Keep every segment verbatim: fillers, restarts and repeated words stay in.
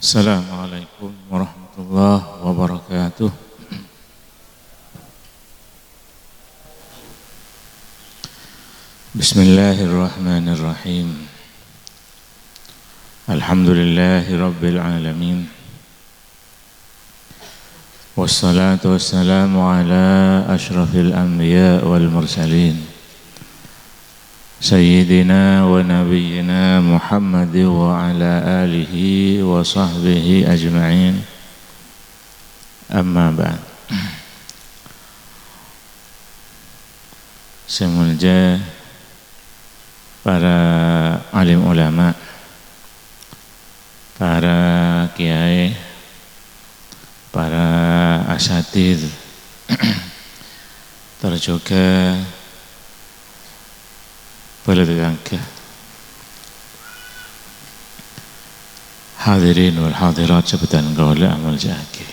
Assalamualaikum warahmatullahi wabarakatuh. Bismillahirrahmanirrahim. Alhamdulillahi rabbil alamin. Wassalatu wassalamu ala asyrafil anbiya wal mursalin, Sayyidina wa nabiyyina Muhammad wa ala alihi wa sahbihi ajma'in. Amma ba'd. Sè molja para alim ulama, para kiai, para asatidz, tor jhughâ bhâlâ tatangghâ. Hadirin wal hadirat sè bhâdhân kaulâ amoljâ'aghi.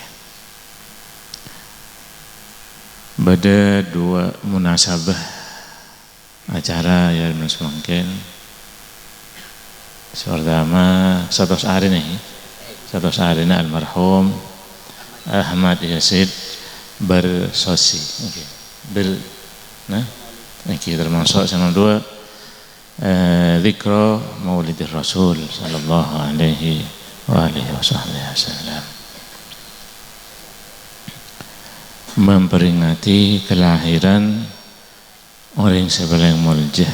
Bâdâ dua munasabah acara yâ mangkèn. Sè partama, satos arèna, satos arèna almarhum Ahmad Yazid Barsosi. Ngghi. Ber-, nah, ngghi, termasuk sè nomor dua, eh, dzikra Maulidir Rasul sallallahu alaihi wa alihi wa sahbihi wasallam. Memperingati kelahiran orèng sè palèng molja,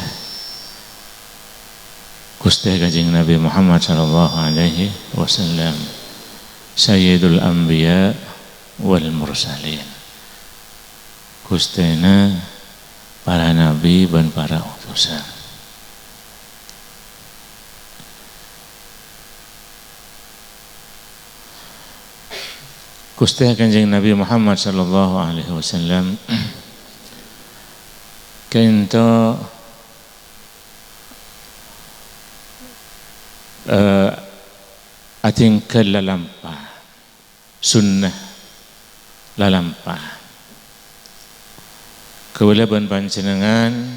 Ghustè Kanjeng Nabi Muhammad sallallahu alaihi wasallam, Sayyidul Anbiya wal Mursalin, Ghustèna para nabi bân para utusan. Ghustè Kanjeng Nabi Muhammad sallallahu alaihi wasallam ka'dinto, eh, adhingghâl lalampa, sunnah lalampa. Kaulâ bân panjhennengngan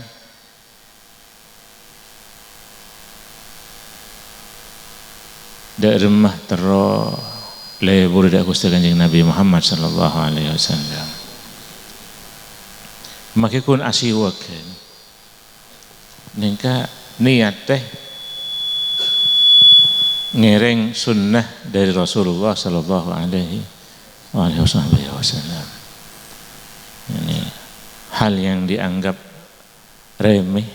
dâ' remma terro lebur dâ' Ghustè Kanjeng Nabi Muhammad sallallahu alaihi wasallam. Makè ghun asiwak, nèngka niyatta ngèrèng sunnah dâri Rasulullah sallallahu alaihi wa alihi wasahbihi wasallam. Ini hal yang dianggap remeh.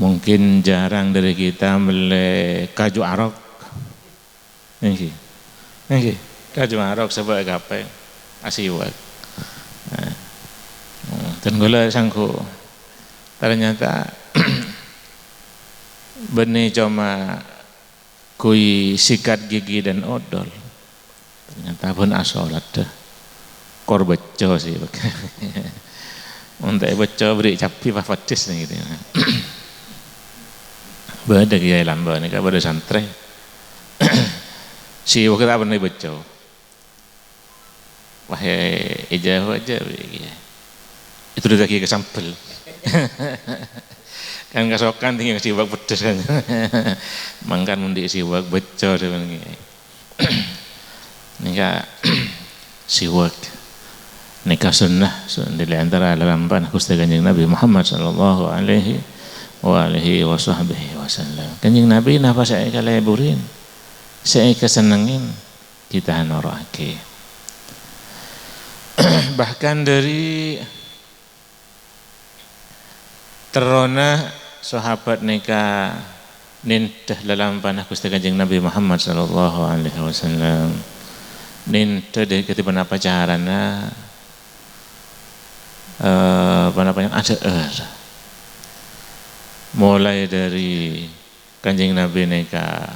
Mungkin jarang dari kita mellè kaju arok. Ngghi. Ngghi. Kaju arok sabâ' kapèng asiwak. Nah. Hmm, dan kaulâ sangko. Ternyata bânnè coma ghuy sikat gigi dan odol. Ternyata bân asolat, dâ. Kor becco sih. Mon ta' becco bâri' cabbhi pas pedes nèng gitu. Bâdâ kiai lamba nèka bâdâ santrè. Siwak ta' pernah becco. Wah, eh, ijazah aja, begitu. Itu udah lagi ke sampel. Kan kasokan tinggi siwak pedes kan. Mangkan mending siwak becco deh, Bang. Nèka siwak. Nèka sunnah, sun-, di antara lalampana Ghustè Kanjeng Nabi Muhammad sallallahu alaihi wa alihi wa sahbihi wasallam. Kanjeng Nabi napa sè èkaleburin? Sè èkasennengin? Kita noro'aghi. Bahkan dâri terrona sahabat nèka nèndhâ lalampana Ghustè Kanjeng Nabi Muhammad sallallahu alaihi wasallam. Nèndhâ dâ-, kadhi ponapa carana, eh, ponapa yang adhâ'âr. Mulai dâri Kanjeng Nabi nèka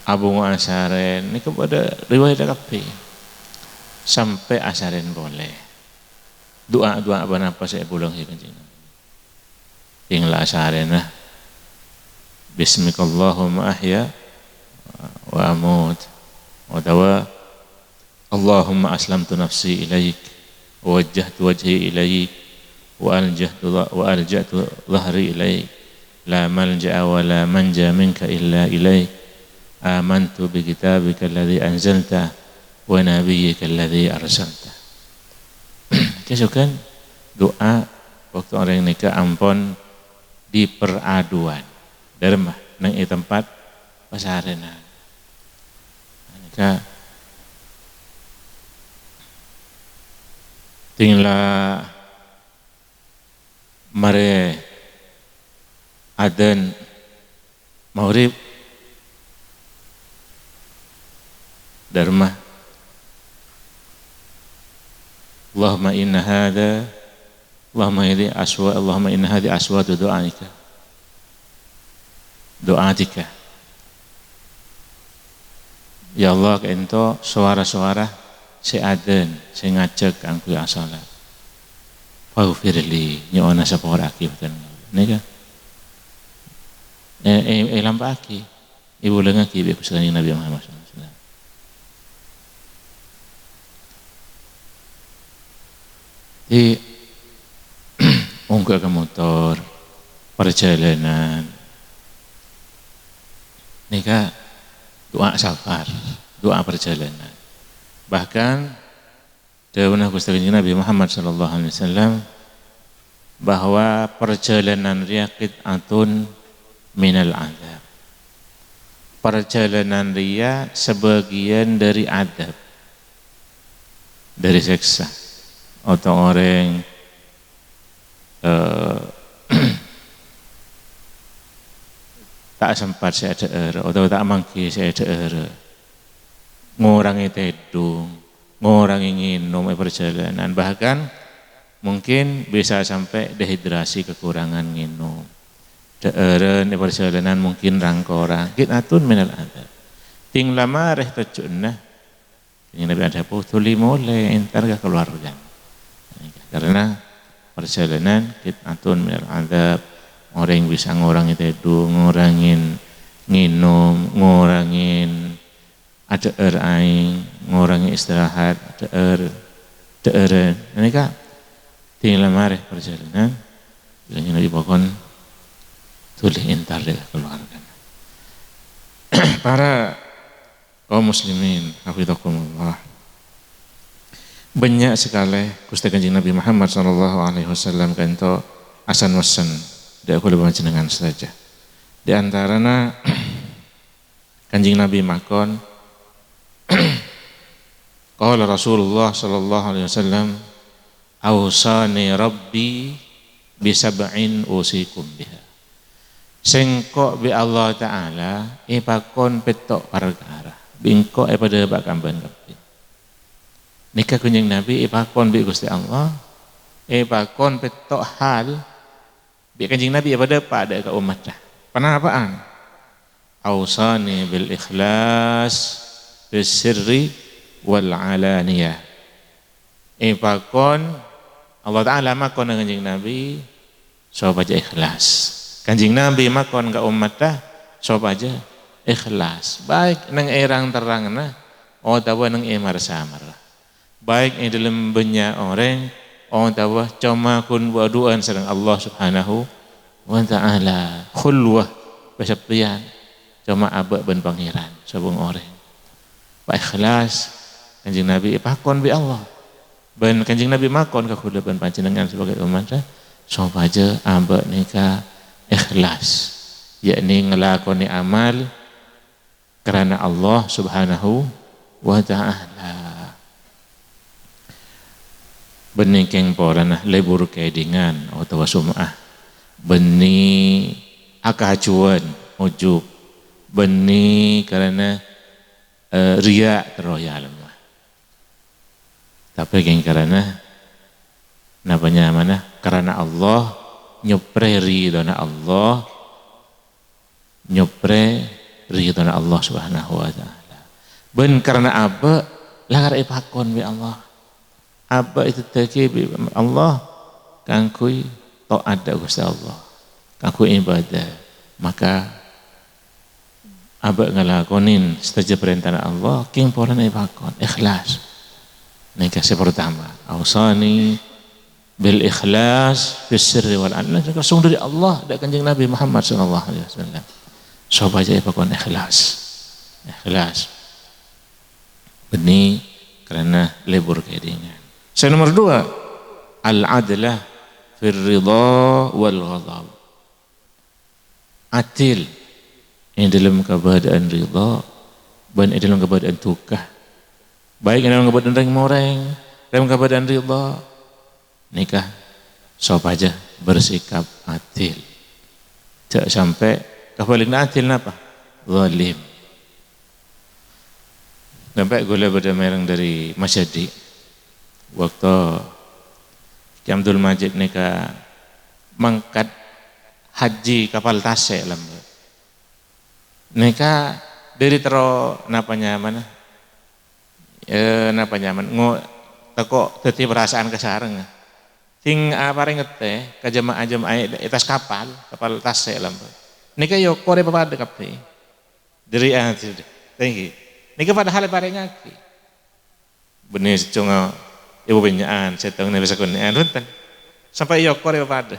abungo asarèn, nèka padâ riwayat kabbhi. Sampè' asarèn polè. Du'a-du'a ponapa sè èpolong Kanjeng Nabi? Ing la asarèna, "Bismikallahumma ahya wa amut." Otabâ, "Allahumma aslamtu nafsi ilaik, wa wajjahtu wajhi ilaik, wa aljahtu dha-, wa alja'tu dhahri ilaik, la malja'a wa la manja minka illa ilaik, "Amantu bi kitabika alladzi anzalta wa nabiyyika alladzi arsalta." Kasokan du'a waktu orèng nèka ampon di peraduan. Dâremma neng è tempat pasarèna. Nèka tinggal marè adzan maghrib, dâremma, "Allahumma inna hadza, Allahumma hadza aswa, Allahumma inna hadza aswatu du'aika." Du'atika. Ya Allah, ka'ento sowara-sowara sè adzan, sè ngajhâk kaangghuy asholat. "Faghfirli," nyo'ona sapora'aghi bhâdhân. Nèka. Eh, eh, èlampa'aghi. Èbulângaghi bi' Ghustè Kanjeng Nabi Muhammad sallallahu alaihi wasallam. Di ongghâ ka motor, parjhâlânan. Nèka du'a safar, du'a parjhâlânan. Bahkan dâbuna Ghustè Kanjeng Nabi Muhammad sallallahu alaihi wasallam bahwa parjhâlânan rèya qit'atun minal adzab. Parjhâlânan rèya sabâgiyân dâri adzab, dâri sèksa. Otabâ orèng, eh, ta' sempat sè adhâ'âr, otabâ ta' mangghi sè adhâ'âr, ngorangè tèdung, ngorangè ngènom è parjhâlânan, bahkan mungkin bisa sampè' dehidrasi, kekurangan ngènom. Dhâ'ârân è parjhâlânan mungkin rang-korang, qit'atun minal adzab. Tèng la marè tojjhuna, Kanjeng Nabi adhâbu, "Dhuli molè, entar ka kaluwarga." Karena parjhâlânan qit'atun minal adzab, orèng bisa ngorangè tèdung, ngorangè ngènom, ngorangè adhâ'âr aèng, ngorangè istirahat, adhâ'âr, dhâ'ârân. Nèka, tèng la marè parjhâlânan, bilâ Nabi pokon dhuli entar dâ' kaluwarga. Para kaum muslimin, hafizakumullah. Bânnya' sakalè Ghustè Kanjeng Nabi Muhammad sallallahu alaihi wasallam ka'ento asan-messen dâ' kaulâ panjhennengngan sadhâjâ. Di antarana Kanjeng Nabi makon, qala Rasulullah sallallahu alaihi wasallam, "Ausani Rabbi bi sab'in usikum biha." Sèngko' bi' Allah Ta'ala èpakon pètto' parkara. Bi' engko' èpadâpa' ka bâ'na kabbhi. Nèka Kanjeng Nabi èpakon bi' Ghustè Allah, èpakon pètto' hal bi' Kanjeng Nabi èpadâpa' dâ' ka ommaddhâ. Ponapa'an? "Ausani bil ikhlas fis sirri wal alaniyah." Èpakon, Allah Ta'ala makon ka Kanjeng Nabi sopajâ ikhlas. Kanjeng Nabi makon ka ommaddhâ sopajâ ikhlas, baik neng è rang-terranganna otabâ neng è mar-samarra. Baik è dâlem bânnya' orèng, otabâ coma ghun bâ'-du'ân sareng Allah Subhanahu wa Ta'ala. Khulwah, kaseppèyan, coma abâ' bân Pangèran, sobung orèng. Pas ikhlas, Kanjeng Nabi èpakon bi' Allah. Bân Kanjeng Nabi makon ka kaulâ bân panjhennengngan sebagai ommaddhâ, sopajâ abâ' nèka ikhlas, yakni ngalakonè amal karana Allah Subhanahu wa Ta'ala. Bânnè kèng polana lebur kèdhingan otabâ soma'ah. Bânnè akajuwân, ujub. Bânnè karana, eh, riya' terro èalemma. Tapè kèng karana napa nyamana? Karana Allah, nyoprè ridhona Allah, nyoprè ridhona Allah Subhanahu wa Ta'ala. Bân karana abâ' lakar èpakon bi' Allah. Abâ' èdhâddhiyâghi bi' Allah kaangghuy ta'at dâ' Ghustè Allah, kaangghuy ibadah. Maka abâ' ngalakonè sadhâjâ parèntana Allah, kèng polana èpakon, ikhlas. Nèka sè partama, "Ausani bil ikhlas fis sirri wal alaniyah." Langsung dâri Allah, dâ' Kanjeng Nabi Muhammad sallallahu alaihi wasallam. Sopajâ èpakon ikhlas. Ikhlas. Bânnè karana lebur kèdingan. Sè nomer dua, al-adlah fir ridha wal ghadab. Adil è dhâlem kabâdâ'ân ridha bân è dhâlem kabâdâ'ân duka. Baik è dhâlem kabâdâ'ân rèng-morèng, dhâlem kabâdâ'ân ridha. Nèka sopajâ bersikap adil. Jhâ' sampè' kabhâlikna adil napa? Zalim. Sampè' ghulâ bâdâ mèreng dâri Masjid. Bâkto Kè Abdul Majid nèka mangkat haji kapal tasè' lambâ'. Nèka dâri terro napa nyamana? Eh, napa nyaman? Ngo-, tako' dhâddhi parasaan kasareng. Sing aparèng ngettè ka jemaah-jemaah è attas kapal, kapal tasè' lambâ'. Nèka èokor èpapadâ kabbhi. Dâri adil. Thank you. Nèka padahal èparèngaghi. Bânnè sèttong èbâbânnya'an, sèttong nèka sakonè'an, bhunten. Sampè' èokor èpapadâ.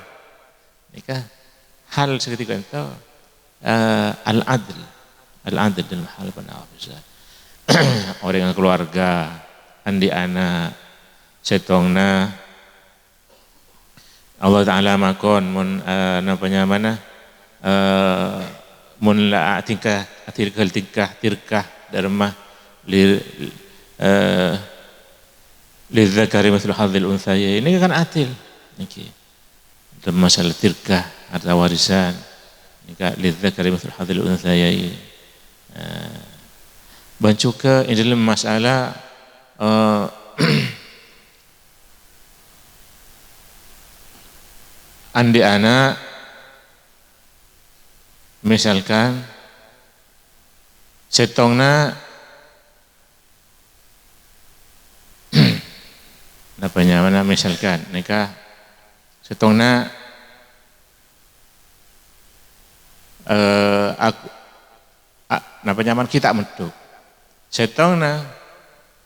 Nèka hal sè ghâpanèko, eh, al-adl. Al-adl dalam hal penafsiran. Orèng kalowarga, andi' ana', sèttongnga Allah Ta'ala makon, mon, eh, napa nyamana, eh, mon la atingka, atirgal tingka, tirka, dârma, li-, eh, "Lidzakari mitslu hadzil untsayain." Ini kan adil. Niki. Dalam masalah tirkah, harta warisan. Nika, "Lidzakari mitslu hadzil untsayain." Eh, bân juga è dhâlem masalah, eh, andi' ana', misalkan, sèttongnga Napa nyamana misalkan nèka sèttongnga, eh, ak-, a-, napa nyamana ghi' ta' mondhuk. Sèttongnga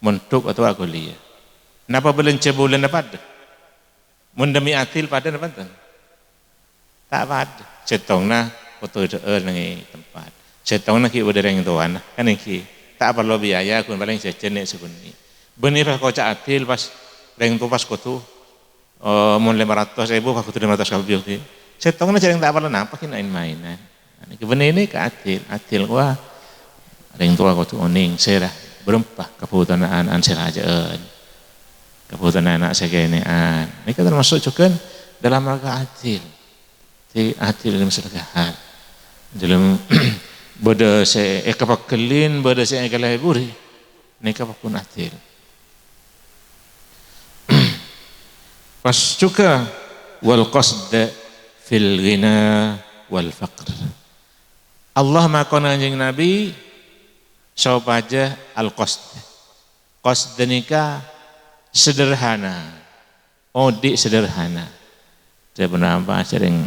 mondhuk otabâ kuliah. Napa bâlânjhâ bulâna padâ? Mon demi adil padâ napa enten? Ta' padâ. Sèttongnga kodhu è dhâ'âr neng è tempat. Sèttongnga ghi' bâdâ rèng towana. Kan èngghi, ta' parlo biaya, ghun palèng jhâjhân nè' sakonè'. Bânnè pas koca' adil, pas rèng towa pas kodhu, eh, mon lèma ratos èbu, pas kodhu lèma ratos kabbhi, ghi. Sèttongnga jhârèng ta' parlo napa, ghi' maèn-maènan. Nèka bânnè nèka adil. Adil kowa rèng towa kodhu onèng sèra bârâmpa kabhutowanna an-, an sè rajâ'ân. Kabhutowanna ana' sè kènè'an. Nèka tamaso' jhughân dalam rangka adil. Dhi-, adil dalam segala hal. Dalam bâdâ sè èkapegghellin, bâdâ sè èkaleburi. Nèka pagghun adil. Pas juga, "Wal qasd fil ghina wal faqr." Allah makon Kanjeng Nabi sopajâ al-qasd. Qasd nèka sederhana, odi' sederhana. Sè ponapa jhârèng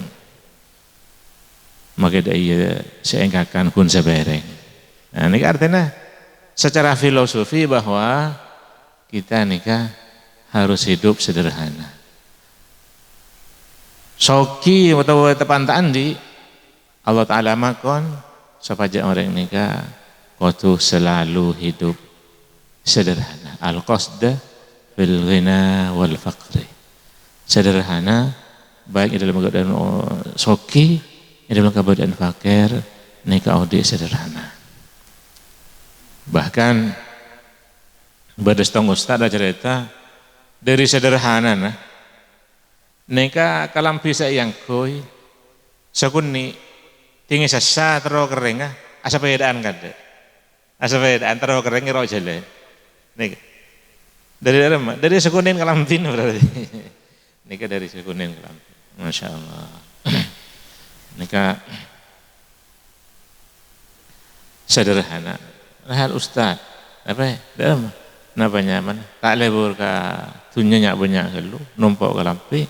makè dâ' iyâ sè èngkakan ghun sapèrèng. Nah, nèka artèna secara filosofi bahwa kita nèka harus hidup sederhana. Soghi otabâ teppa' ta' andi', Allah Ta'ala makon sopajâ orèng nèka kodhu selalu hidup sederhana. Al-qasd fil ghina wal faqri. Sederhana, baik è dhâlem kabâdâ'ân, oh, soghi, è dhâlem kabâdâ'ân fakir, nèka odi' sederhana. Bahkan, bâdâ sèttong ustad acarèta, dâri sederhanana, nèka kalambhi sè èangghuy, sakonè', dingngè sassa terro kerrèngnga, asapèdaan kadâ'. Asapèdaan terro kerrèng ro jhâlân. Nèka. Dâri dâremma, dâri sakonè' kalambhina berarti. Nèka dâri sakonè' kalambhina. Masya Allah. Nèka sederhana. Nah, ustad. Apa? Dâremma. Napa nyamana? Ta' lebur ka dhunnya nya'-bânnya' ghâllu, nompo' kalambhi.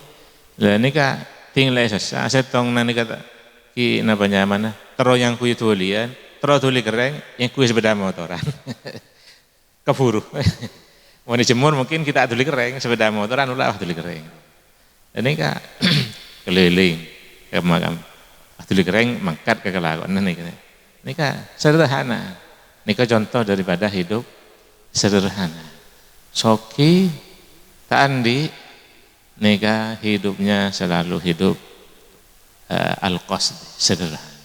Lah nèka dingngè sassa, sèttongnga nèka ta', ghi' napa nyamana, terro èangghuy dhuliyân, terro dhuli kerrèng, èangghuy sepeda motoran. Kabhuru. Mon èjemmor mungkin ghi' ta' dhuli kerrèng, sepeda motoran la dhuli kerrèng. Nèka kalèlèng ka makam. Dhuli kerrèng mangkat ka kalakowanna nèka. Nèka sederhana. Nèka contoh daripada hidup sederhana. Soghi ta' andi', nèka hidupnya selalu hidup, eh, al-qasd, sederhana.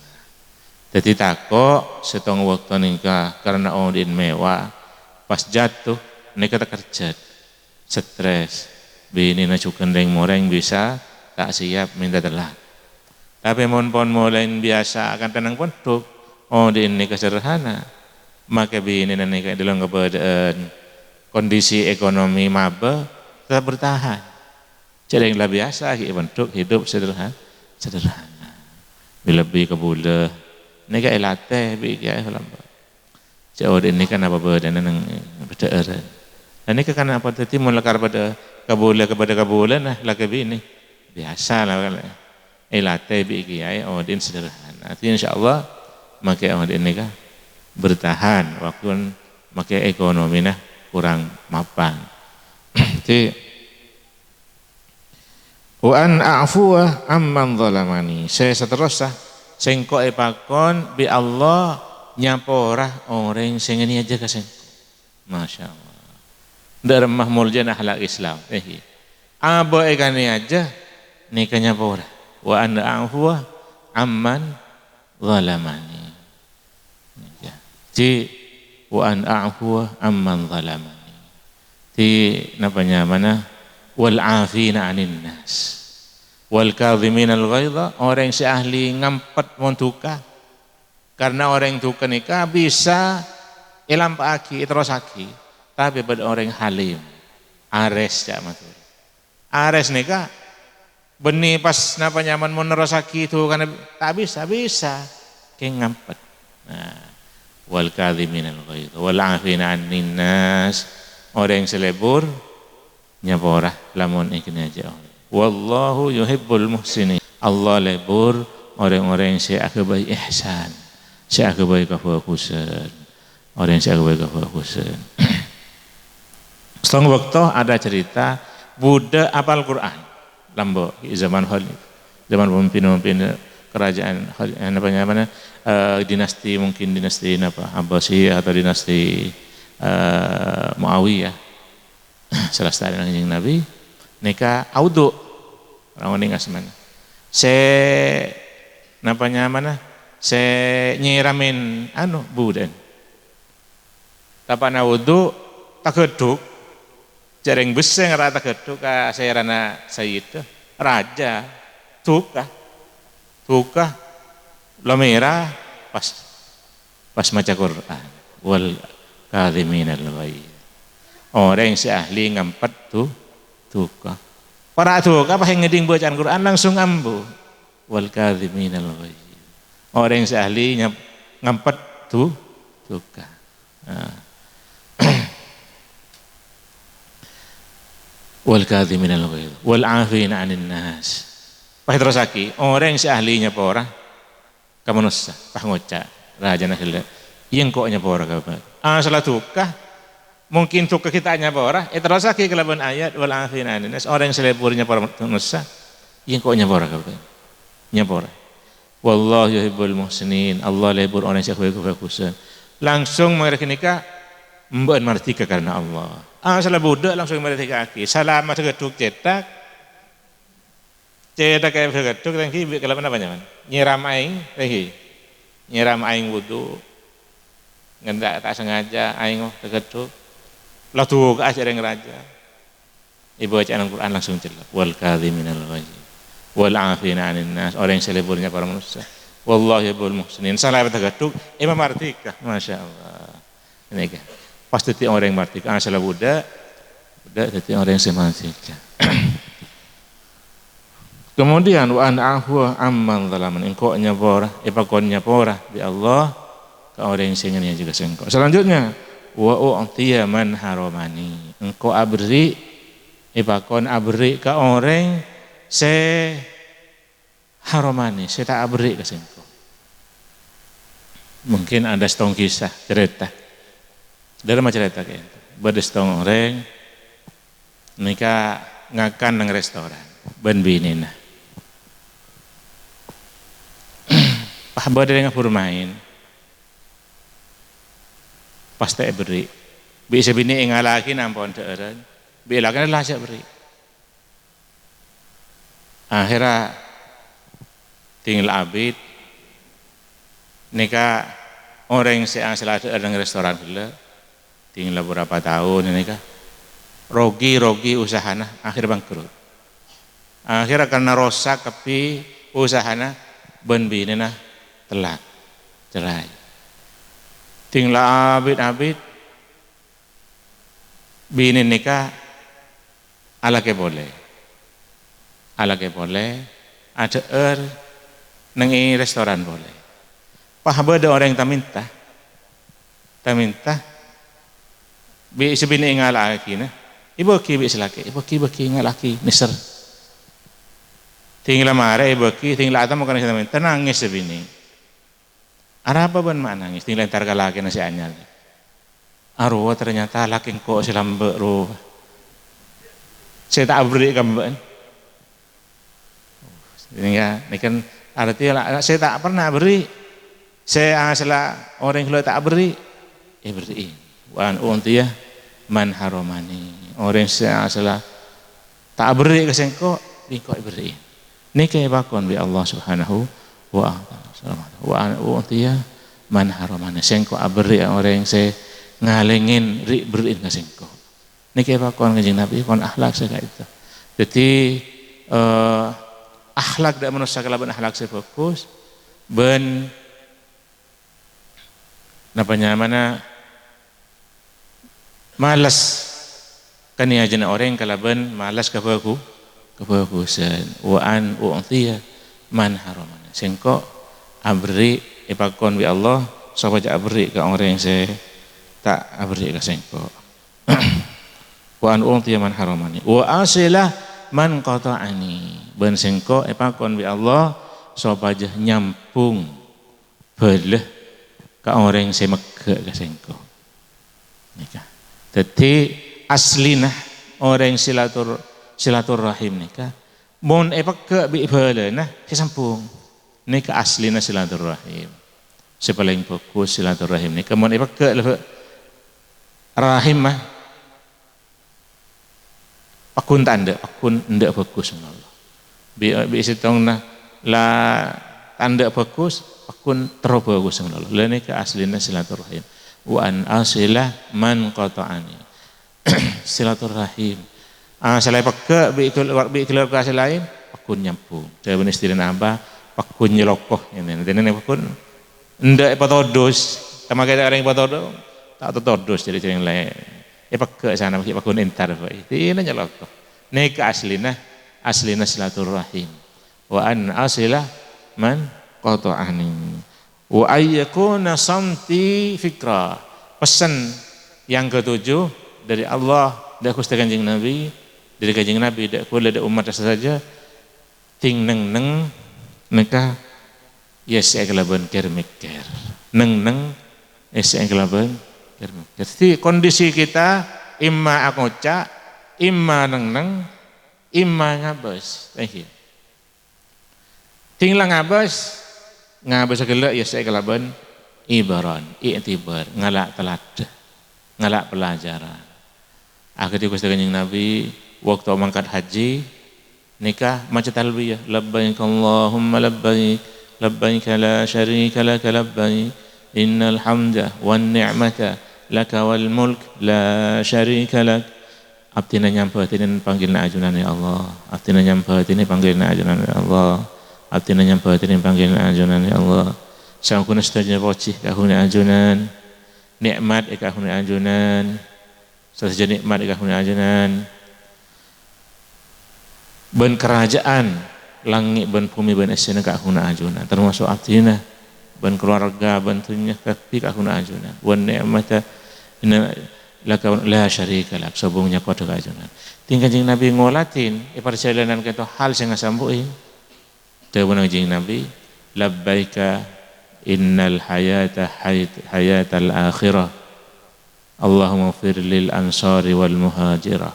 Dhâddhi tako' sèttong bâkto nèka karena odi'na mewah, pas jatuh, nèka takerjhât. Stres, binèna jhughân rèng-morèng bisa ta' siap mènta tellat. Tapè mon pon molaè biyasa akantha neng pondhuk, odi'na nèka sederhana. Make binèna nèka è dhâlem kabâdâ'ân kondisi ekonomi mabâ, tetep bertahan. Jhâ' rèng la biyasa ghi' è pondhuk hidup sederha-, sederhana. Bi-, lebbi kabulâ, nèka èlatè bi' kèyaè lambâ'. Jhâ' odi'na nèka napa bâdâna neng bâdâ'ârân. Lah nèka kan apa dhâddhi mon lakar padâ kabulâ, kabâdâ kabulâna lakè binè. Biyasa la kan. Èlatè bi' kèyaè odi'na sederhana. Dhâddhi insyaallah make odi'na nèka bertahan, walaupun make ekonomina kurang mapan. Dhâddhi, "Wa an a'fuwa amman zalamani." Sè saterrossa, sèngko' èpakon bi' Allah nyapora orèng sè nganèyaja ka sèngko'. Masya Allah. Dâ' remma moljâna akhlak Islam. Eh, abâ' èkanèyaja, nèka nyapora. "Wa an a'fuwa amman zalamani." Ya. Dhâddhi, "Wa an a'fuwa amman zalamani." Dhâddhi, napa nyamana? "Wal 'afina 'anin nas. Wal kadhiminal ghaidha," orèng sè ahli ngampet mon duka. Karena orèng duka nèka bisa èlampa'aghi, èterrossaghi. Tapè bâdâ orèng halim, arès, ca'na Madhurâ. Arès nèka bânnè pas napa nyamana mon nerrossaghi dukana ta' bisa, bisa kèng ngampet. Nah, "Wal kadhiminal ghaidha wal 'afina 'anin nas." Orèng sè lebur nyapora lamon èkanèyaja Allah. "Wallahu yuhibbul muhsinin." Allah lebur orèng-orèng sè aghâbây ihsan, sè aghâbây kabhâghusân. Orèng sè aghâbây kabhâghusân. Sèttong bâkto ada cerita budhâk apal Quran. Lambâ' zaman Khalid, zaman pemimpin-pemimpin kerajaan Khalid, eh, napa nyamana, eh, dinasti, mungkin dinasti napa, Abbasiyah atau dinasti, eh, Muawiyah. Sè lastarèna Kanjeng Nabi, nèka awudu'. Ora onèng asmana. Sè napa nyamana? Sè nyèramè anu, budhâ'ân. Tapa'na wudu, taghâdhuk. Jhâ' rèng bessè ngara taghâdhuk ka sèrana sayyid, raja, duka. Duka, la mèra, pas, pas maca Quran. "Wal kadhiminal ghaidh." Orèng sè ahli ngampet du-, duka. Para' duka, pas ngèdhing bacaan Quran, langsung ambu. "Wal kadhiminal ghaidh." Orèng sè ahli nyap-, ngampet du-, duka. Nah. "Wal kadhiminal ghaidh, wal 'afina 'anin nas." Pas terrossaghi, orèng sè ahli nyapora ka manossa, pas ngoca', rajana ghellâ', "Iyâ engko' nyapora ka bâ'na." Asalla duka, mungkin duka ghi' ta' nyapora, èterrossaghi kalabân ayat, "Wal 'afina 'anin nas." Orèng sè lebur nyapora manossa, "Iyâ engko' nyapora ka bâ'na." Nyapora. "Wallahu yuhibbul muhsinin." Allah lebur orèng sè bhâghus-bhâghusân. Langsung marè ghânèka, "Bâ'na mardhika karena Allah." Asalla budhâk langsung èmardhika'aghi. Salamet taghâdhuk cèthak. Cèthak è taghâdhuk, ta' ènggi bi' kalabân napa, nyamana? Nyèram aèng, ta' ènggi? Nyèram aèng wudu. Ngènta' ta' sengaja aèng taghâdhuk. La duka'a jhâ' rèng raja. Èbâca'an Al-Qur'an langsung cellep. "Wal kadhiminal ghaidh. Wal 'afina 'anin nas." Orèng sè lebur nyapora manossa. "Wallahu yuhibbul muhsinin." Sala taghâdhuk, èmamardhika. Masya Allah. Nèka. Pas dhâddhi orèng mardhika. Asalla budhâk, budhâk dhâddhi orèng sè mardhika. Kemudian, "Wa an a'fuwa amman zalamani." Engko' nyapora, èpakon nyapora bi' Allah ka orèng sè nganèyaja ka sèngko'. Selanjutnya, "Wa u'tiya man haramani." Engko' aberri', èpakon aberri' ka orèng sè haramani, sè ta' aberri' ka sèngko'. Mungkin ada sèttong kisah, carèta. Dâri ma carèta ka'dinto. Bâdâ sèttong orèng nèka ngakan neng restoran bân binèna. Pas bâdâ rèng aburumaèn. pas ta' èberri'. Bi' sè binè' èngala'aghi ampon dhâ'ârân, bi' lakèna la ajjhâ' berri'. Akhèrra ding la abit, nèka orèng sè asalla dhâ'âr neng restoran ghellâ', ding la bârâmpa taon nèka, rogi-rogi usahana, akhèrra bangkrut. Akhèrra karna rosak kabbhi usahana, bân binèna tellak, cerai. Ding la abit-abit, binè nèka alakè polè. Alakè polè, adhâ'âr neng è restoran polè. Pas bâdâ orèng ta-mènta, ta-mènta, bi' sè binè' èngala'aghina, èbâgi bi' sè lakè', èbâgi, bâgi, èngala'aghi, nèser. Ding la marè èbâgi, ding la atemmo ka sè ta-mènta, nangès sè binè'. "Arapa bâ'na ma' nangès?" Ding la entar ka lakèna sè anyar. "Arowa tarnyata lakè engko' sè lambâ' rowa. Sè ta' aberri' ka bâ'na." Nèka, nèka artèna la-, sè ta' pernah aberri'. Sè asalla orèng ghellâ' ta' aberri', èberri'i. "Wa an u'tiya man haramani." Orèng sè asalla ta' aberri' ka sèngko', bi' engko' èberri'i. Nèka èpakon bi' Allah Subhanahu wa Ta'ala. "Wa an u'tiya man haramani." Sèngko' aberri' orèng sè ngalèngè ri'-berri'na ka sèngko'. Nèka èpakon Kanjeng Nabi, kon akhlak sè ka'dinto. Dhâddhi, eh, akhlak dâ' manossa kalabân akhlak sè bhâghus, bân napa nyamana males ka niyajana orèng kalabân males ka bhâghu-, kabhâghusân. "Wa an u'tiya man haramani." Sèngko' aberri', èpakon bi' Allah, sopajâ aberri' ka orèng sè ta' aberri' ka sèngko'. "Wa an u'tiya man haramani, wa asila man qata'ani." Bân sèngko' èpakon bi' Allah sopajâ nyambhung bhâlâ ka orèng sè megghâ' ka sèngko'. Nèka. Dhâddhi, aslina orèng silatur-, silaturrahim nèka, mon èpegghâ' bi' bhâlâna, sè sambhung. Nèka aslina silaturrahim. Sè palèng bhâghus silaturrahim nèka mon èpegghâ' laba-, rahimma, paggun ta' endâ', paggun endâ' bhâghus, subhanallah. Bi-, bi' sèttongnga la ta' endâ' bhâghus, paggun terro bhâghus, subhanallah. La nèka aslina silaturrahim. "Wa an asila man qata'ani." Silaturrahim. Asalla èpegghâ' bi' kel-, bi' keluarga sè laèn, paggun nyambhung. Dhâbuna istilana apa? Paggun nyeloko. Ngènè, ngènè paggun. Endâ' èpatodus, ta' makè orèng èpatodus, ta' totodus jârèya orèng laèn. Èpegghâ' sana, makè paggun entar bhâi. Dina nyeloko. Nèka aslina, aslina silaturrahim. "Wa an asila man qata'ani. Wa ayyakuna samti fikra." Pessen yang ketujuh dari Allah, dari Ghustè Kanjeng Nabi, dari Kanjeng Nabi, dâ' kaulâ, dâ' ommat sadhâjâ, ding neng-neng nèka èyessè'è kalabân kèr-mèkkèr. Neng-neng èyessè'è kalabân kèr-mèkkèr. Dhâddhi, kondisi kita imma akoca', imma neng-neng, imma ngabâs. Thank you. Ding la ngabâs, ngabâs ghellâ' èyessè'è kalabân ibaran, i'tibar, ngala' taladhâ, ngala' pelajaran. Akadhi Ghustè Kanjeng Nabi, bâkto mangkat haji, nèka maca talbiyah, "Labbaik Allahumma labbaik, labbaik la syarika laka labbaik, innal hamda wan ni'mata laka wal mulk la syarika lak." Abdhina nyambhâdhâni pangghilna ajunan, ya Allah. Abdhina nyambhâdhâni pangghilna ajunan, ya Allah. Abdhina nyambhâdhâni pangghilna ajunan, ya Allah. Saongghuna sadhâjâ pojhi èkaghuna ajunan. Nè'mat èkaghuna ajunan. Sadhâjâ nè'mat èkaghuna ajunan. Bân karaja'an langngè' bân bhumè bân èssèna èkaghuna ajunan. Tamaso' abdhina, bân kalowarga, bân dhunnya kabbhi èkaghuna ajunan. Wan ni'mata inna laka la syarika lak, sobung nyakoda ka ajunan. Ding Kanjeng Nabi ngolatè, è parjhâlânan ka'dinto hal sè ngasambu'è. Dhâbuna Kanjeng Nabi, "Labbaika innal hayata hayat-, hayatal akhirah. Allahumma fir lil ansari wal muhajirah.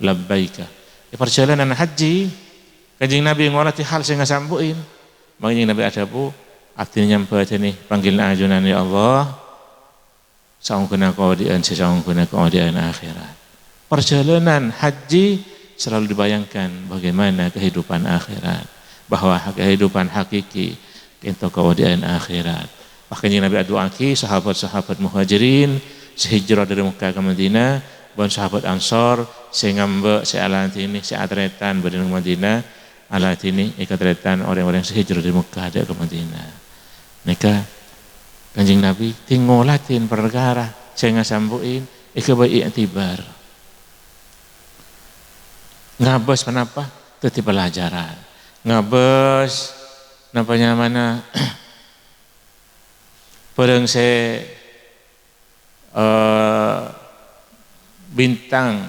Labbaika." È parjhâlânan haji, Kanjeng Nabi ngolatè hal sè ngasambu'è. Mangkana Kanjeng Nabi adhâbu, "Abdhina nyambhâdhâni pangghilna ajunan, ya Allah." Saongghuna kaodi'ân sè saongghuna kaodi'ân akhèrat. Parjhâlânan hajji selalu dibayangkan bagaimana kehidupan akhirat, bahwa kehidupan hakiki ka'dinto kaodi'ân akhèrat. Pas Kanjeng Nabi adu'aaghi sahabat-sahabat Muhajirin sè hijrah dâri Mekkah ka Madinah, bân sahabat Ansor sè ngambâ', sè aladhini, sè atarètan bâdâ neng Madinah, aladhini èkatarètan orèng-orèng sè hijrah dâri Mekkah dâ' ka Madinah. Nèka Kanjeng Nabi tèngol ladhini parkara sè ngasambu'in èghâbây i'tibar. Ngabâs ponapa? Dhâddhi pelajaran. Ngabâs napa nyamana bhârâng sè, eh, bintang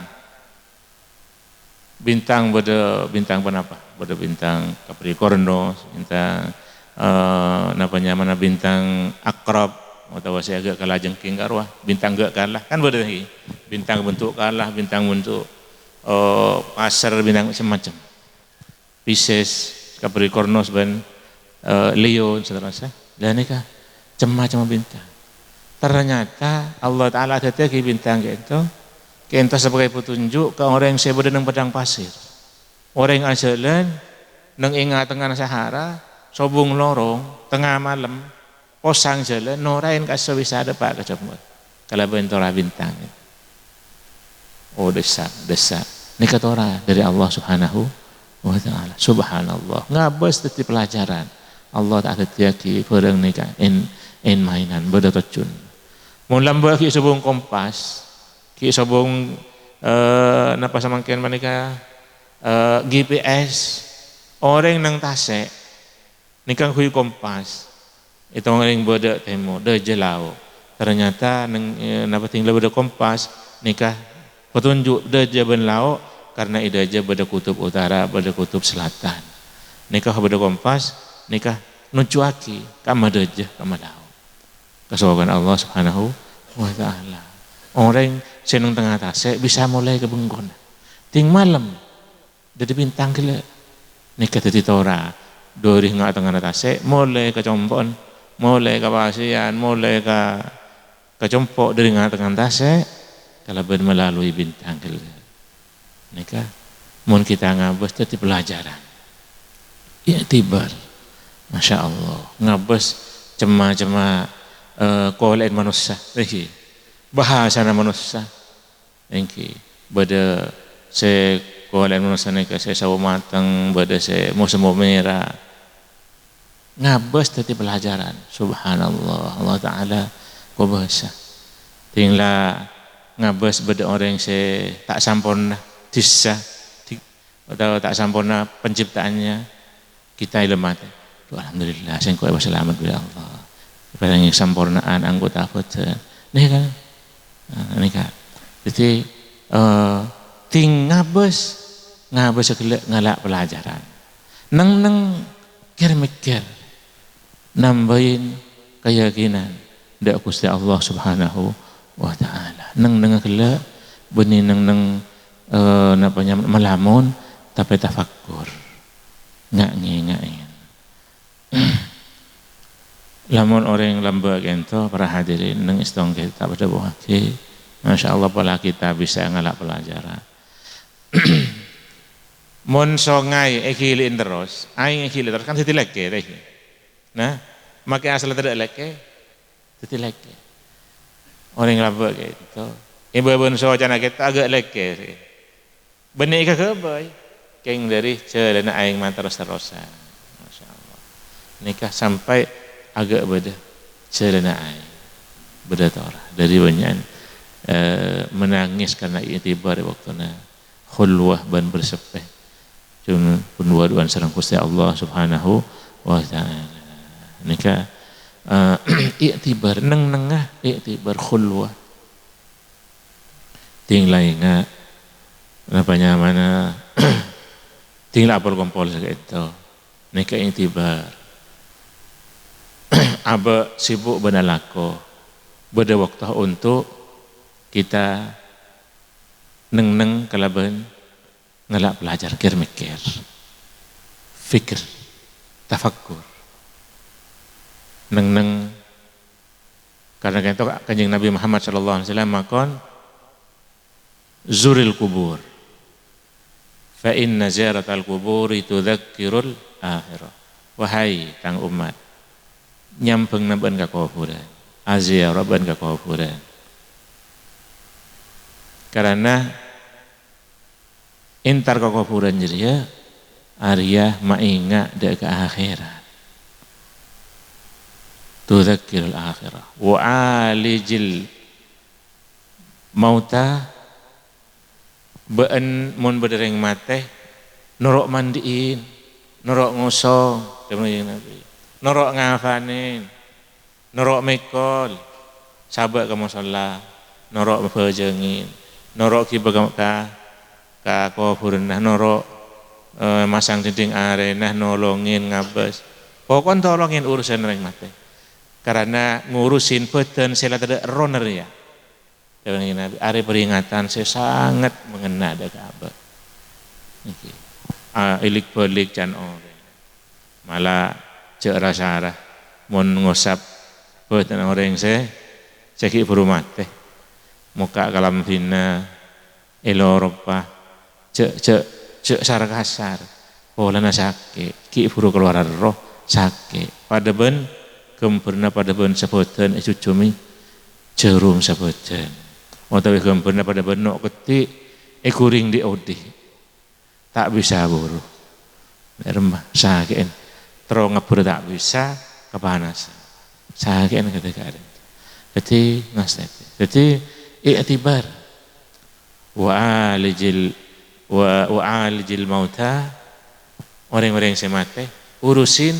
Bintang bâdâ bintang ponapa? Bâdâ bintang Capricornus, bintang, eh, napa nyamana bintang Akrab, otabâ sè aghâ' kala jengking ka rowa, bintang aghâ' kala, kan bâdâ lagi. Bintang bentuk kala, bintang bentuk, eh, pasèr, bintang macem-macem. Pisces, Capricornus, bân, eh, Leo, saterrossa. Lah nèka, cem-macemma bintang. Ternyata Allah Ta'ala adhâddhiyâghi bintang ka'dinto, ka'dinto sebagai petunjuk ka orèng sè bâdâ neng padang pasir. Orèng ajhâlân neng è nga-tengngana Sahara, sobung lorong, tengnga malem, posang jhâlân, noraèn kaèssa bisa dâpa' ka jhâmor kalabân tora bintang. Oh, dâssa', dâssa'. Nèka tora dâri Allah Subhanahu wa Ta'ala. Subhanallah. Ngabâs dhâddhi pelajaran. Allah ta' adhâddhiyâghi bhârâng nèka en-, en-maènan, bâdâ tojjhuna. Mon lambâ' ghi' sobung kompas, ghi' sobung, eh, napa samangkèn panèka, eh, G P S, orèng neng tasè', nèka ngangghuy kompas, ètong orèng bâdâ tèmor, dâjâ lao'. Ternyata neng, eh, napa tèng la bâdâ kompas, nèka petunjuk dâjâ bân lao', karena è dâjâ bâdâ kutub utara, bâdâ kutub selatan. Nèka bâdâ kompas, nèka nodjuwâghi ka'emma dâjâ, ka'emma lao'. Kasokan Allah Subhanahu wa Ta'ala. Orèng sè neng tengnga tasè' bisa molè ka bengkona. Tèng malem, dhâddhi bintang ghellâ'. Nèka dhâddhi tora. Dâri nga-, tengngana tasè', molè ka compo'na, molè ka pasèyan, molè ka, ka compo' dâri nga-, tengngana tasè', kalabân melalui bintang ghellâ'. Nèka, mon kita ngabâs dhâddhi pelajaran. I'tibar. Masya Allah. Ngabâs cem-macemma, eh, kolè'en manossa. Èngghi. Bhâsana manossa. Èngghi. Bâdâ sè kolè'en manossa nèka sè sawo mateng, bâdâ sè mo-semmo mèra. Ngabâs dhâddhi pelajaran. Subhanallah, Allah Ta'ala kobâsa. Tèng la ngabâs bâdâ orèng sè ta' samporna, dissa, di-, otabâ ta' samporna penciptaannya, kita èlem atè. "Duh, alhamdulillah, sèngko' èpasalamet bi' Allah. Èparèngè kasampornaan anggota bhâdhân." Nèka. Nah, nèka. Dhâddhi, eh, tèng ngabâs, ngabâs ghellâ' ngala' pelajaran. Neng-neng kèr-mèkkèr, nambâi kayakinan dâ' Ghustè Allah Subhanahu wa Ta'ala. Neng-neng ghellâ' bânnè neng-neng, eh, napa nyam-, malamun, tapè tafakkur. Nga'-, ngè-, nga'èn. Lamon orèng lambâ' ka'dinto, para hadirin, neng èstong kè ta' padâ buwâghi, masya Allah, pola kita bisa ngala' pelajaran. Mon songay èghili'in terros, aèng èghili' terros, kan dhâddhi lèkè, ta' ènggi? Nah, makè asalla tadâ' lèkè, dhâddhi lèkè. Orèng lambâ' ka'dinto. È bâbâna socana kèto aghâ' lèkè. Bânnè èkaghâbây. Kèng dâri jhâlânna aèng materros-terrosan. Masya Allah. Nèka sampè' aghâ' bâdâ jhâlânna aèng. Bâdâ tora. Dâri bânnya'an, eh, menangis karena i'tibar è bâktona khulwah bân berseppè. Cun pun duwâ-duwâna sareng Ghustè Allah Subhanahu wa Ta'ala. Nèka, eh, i'tibar, neng-nengnga i'tibar khulwah. Tèng la ènga', napa nyamana, tèng la apol-kompol sakèto. Nèka i'tibar. Abâ' sibuk bân alako. Bâdâ bâkto untuk kita neng-neng kalabân ngala' pelajar, kèr-mèkkèr, fikir, tafakkur. Neng-neng Karena kento Kanjeng Nabi Muhammad sallallahu alaihi wasallam makon, "Zuril kubur, fa inna ziyaratal kuburi tudzakkirul akhirah." Wahai tang umat, nyambhângnga bân ka kobhurân, aziarah bân ka kobhurân. Karana entar ka kobhurân jârèya arèya maènga' dâ' ka akhèrat. Tudzakkirul akhirah. Wa alijil mauta, bâ'ân mon bâdâ rèng matè, noro' mandi'in, noro' ngosong, dhâbuna Kanjeng Nabi. Noro' ngafanèn, noro' mèkol, sabâ' ka mosolla, noro' mabhâjângin, noro' ghibâ ka, ka, ka kobhurânna, noro', eh, masang dinding arèna, nolongin, ngabâs. Pokon tolongin urusan rèng matè. Karana ngurusin bhâdhân sè la tadâ' errohna rèya. Dhâbuna Kanjeng Nabi, arè peringatan sè sanget mangena dâ' ka abâ'. Nèka. A, èlik-bâlik can orèng. Mala jhâ' ra-sara mon ngosap bhâdhân orèng sè, sè ghi' bhuru matè. Mokka' kalambhina, èloropa, jhâ', jhâ', jhâ' sar-kasar. Polana sakè', ghi' bhuru kalowar erroh, sakè'. Padâ bân ghâmbhârna padâ bân sabhâdhân èjhujhumè jhârum sabhâdhân. Otabâ ghâmbhârna padâ bân no' keddhi' èghuring dhi'-odhi'. Ta' bisa buru. Remma, sakè'en. Terro ngabbhur ta' bisa, kapanasan. Sakè'en kadhi-kadhi. Dhâddhi, ngastètè. Dhâddhi, i'tibar. Wa alijil, wa, wa alijil mauta, orèng-orèng sè matè, urusin,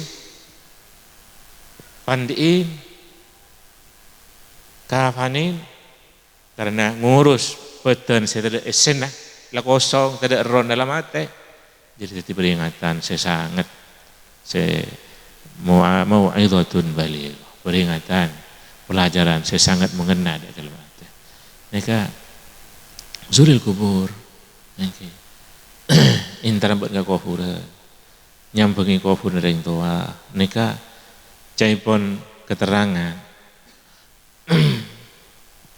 pandi'in, kafanin, karana ngurus bhâdhân sè tadâ' èssèna, la kosong, tadâ' errohna, la matè. Jadi, dhâddhi peringatan sè sanget, sè mua-, mau'izatun balighah, peringatan, pelajaran sè sanget mangena dâ' ka matè. Nèka, zuril kubur, nèka. Entar bân ka kobhurân, nyambhângi kobhurânna rèng towa, nèka ca'èpon keterangan.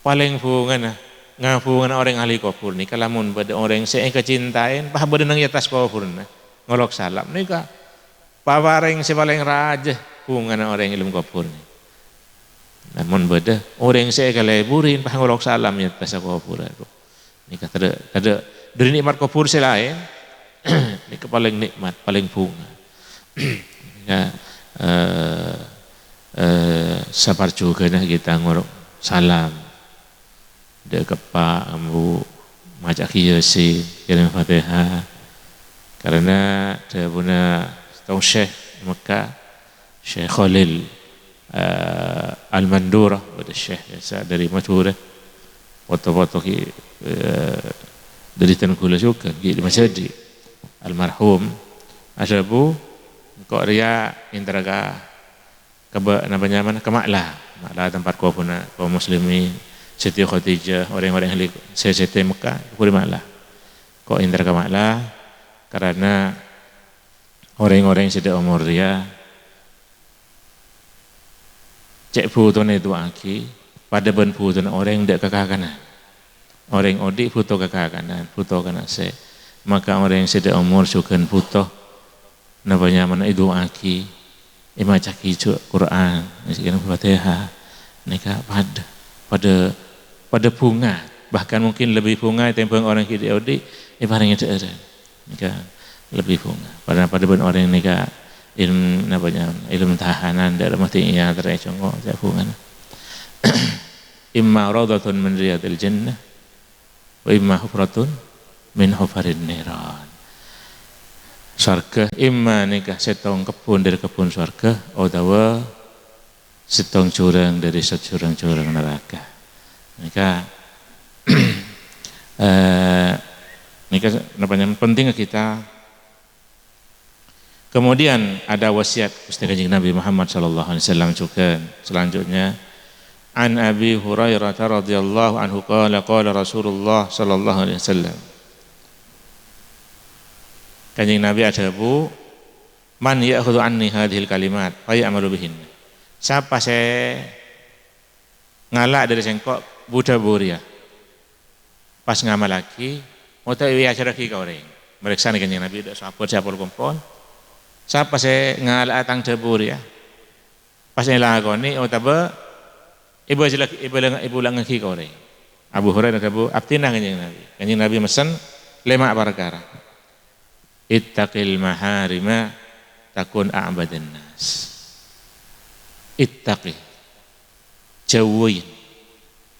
Palèng bhungana, ngabhungana orèng ahli kobhur nèka, lamon bâdâ orèng sè èkacintaè, pas bâdâ neng è attas kobhurna, ngolok salam nèka, paparèng sè palèng rajâ bhungana orèng è dâlem kobhur nèka. Lamon bâdâ orèng sè èkaleburi, pas ngolok salam è attassa kobhur, adhu. Nèka tadâ', tadâ' dâri nè'mat kobhur sè laèn, nèka palèng nè'mat, palèng bhunga. Nèka, eh, eh, saparjugâna kita ngolok salam. Dâ' ka eppa', embu', maca'aghi Yasin, kèrèm Fatihah. Karana dhâbuna sèttong syekh Mekkah, Syekh Khalil, eh, Al-Mandura, bâdâ syekh biyasa dâri Madhurâ. Foto-foto ghi', eh, dâri Tenggulâ jhughân, ghi' dâri Masjid. Almarhum adhâbu, "Engko' rèya entara ka, ka bâ-, napa nyamana, ka Ma'la. Ma'la tempat kobhurânna kaum muslimin, Siti Khadijah, orèng-orèng ahli sè sèttè Mekkah, buru Ma'la. Engko' entara ka Ma'la, karana orèng-orèng sè dâ' omor rèya cè' bhutona èdu'aaghi, padâ bân bhutona orèng dâ' kakakanan. Orèng odi' bhuto kakakanan, bhuto ka nasè'. Maka orèng sè dâ' omor jhughân bhuto, napa nyamana èdu'aaghi, èmaca'aghi jhu-, Qur'an, èsèkèna Fatihah. Nèka padâ, padâ, padâ bhunga, bahkan mungkin lebbi bhunga ètèmbhâng orèng ghi' dâ' odi', èparèngè dhâ'ârân." Nèka lebbi bhunga. Padâ, padâ bân orèng nèka ilm-, napa nya, ilmu tahanan dâ' remma dhiyâ terè congo, sè bhungana. "Imma raudhatun min riyadil jannah, wa imma hufratun min hufarin niran." Sowarghâ imma nèka sèttong kebbhun dâri kebbhun sowarghâ, otabâ sèttong jhurâng dâri sajhurâng-jhurâng naraka. Nèka, eh, nèka napa nyamana penting ka kita. Kemudian ada wasiat Gusti Kanjeng Nabi Muhammad sallallahu alaihi wasallam juga. Selanjutnya, an Abi Hurairah radhiyallahu anhu qala, qala Rasulullah sallallahu alaihi wasallam. Kanjeng Nabi adhâbu, "Man ya'khudhu anni hadhil kalimat, fa ya'malu bihin." Sapa sè ngala' dhâri sèngko' bu-dhâbu rèya. Pas ngamallaghi, otabâ èajarraghi ka orèng. Marèksanè Kanjeng Nabi, dâ' sahabat sè apol-kompol. Sapa sè ngala'a tang dhâbu rèya? Pas èlakonè, otabâ èbâjâlaghi, èbâlang-, èbulangaghi ka orèng. Abu Hurairah adhâbu, "Abdhina Kanjeng Nabi." Kanjeng Nabi messen lèma' parkara. "Ittaqil maharima takun a'badan nas." Ittaqi. Jhâuwi.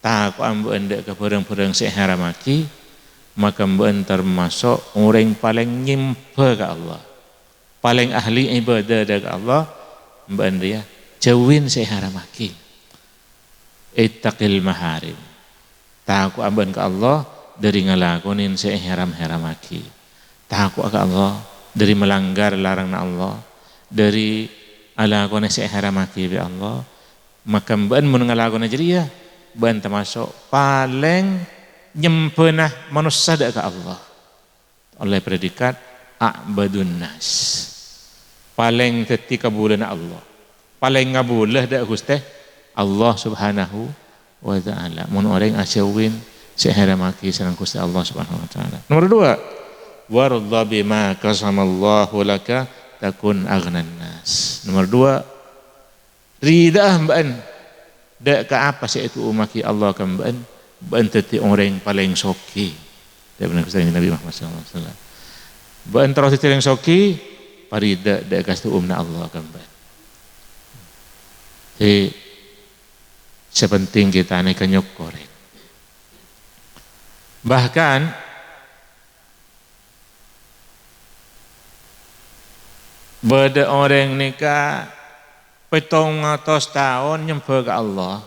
Tako'a bâ'na dâ' ka bhârâng-bhârâng sè èharammaghi, maka bâ'na tamaso' orèng palèng nyembhâ ka Allah. Palèng ahli ibadah dâ' ka Allah, bâ'na rèya jhâuwi sè èharammaghi. Ittaqil maharim. Tako'a bâ'na ka Allah dhâri ngalakonè sè èhèram-hèrammaghi. Tako'a ka Allah dhâri malanggar laranganna Allah, dhâri alakonè sè èhèrammaghi bi' Allah. Maka bâ'na mon ngalakonè jârèya, bâ'na tamaso' palèng nyembhâna manossa dâ' ka Allah. Ollè predikat a'badun nas. Palèng dhâddhi kabulâna Allah. Palèng ngabulâ dâ' Ghustè Allah Subhanahu wa Ta'ala. Mon orèng ajhâuwi sè èhèrammaghi sareng Ghustè Allah Subhanahu wa Ta'ala. Nomor dua, "Wardha bima qasamallahu laka takun aghnan nas." Nomor dua, ridha'a bâ'na dâ' ka apa sè ètu'ummaghi Allah ka bâ'na, bâ'na dhâddhi orèng palèng soghi. Dhâbuna Ghustè Nabi Muhammad sallallahu alaihi wasallam. Bâ'na terro dhâddhi orèng soghi, parida dâ' ka sè ètu'umma Allah ka bâ'na. Jadi, sè penting kita nèka nyokkorè. Bahkan, bâdâ orèng nèka pèttong atos taon nyembhâ ka Allah,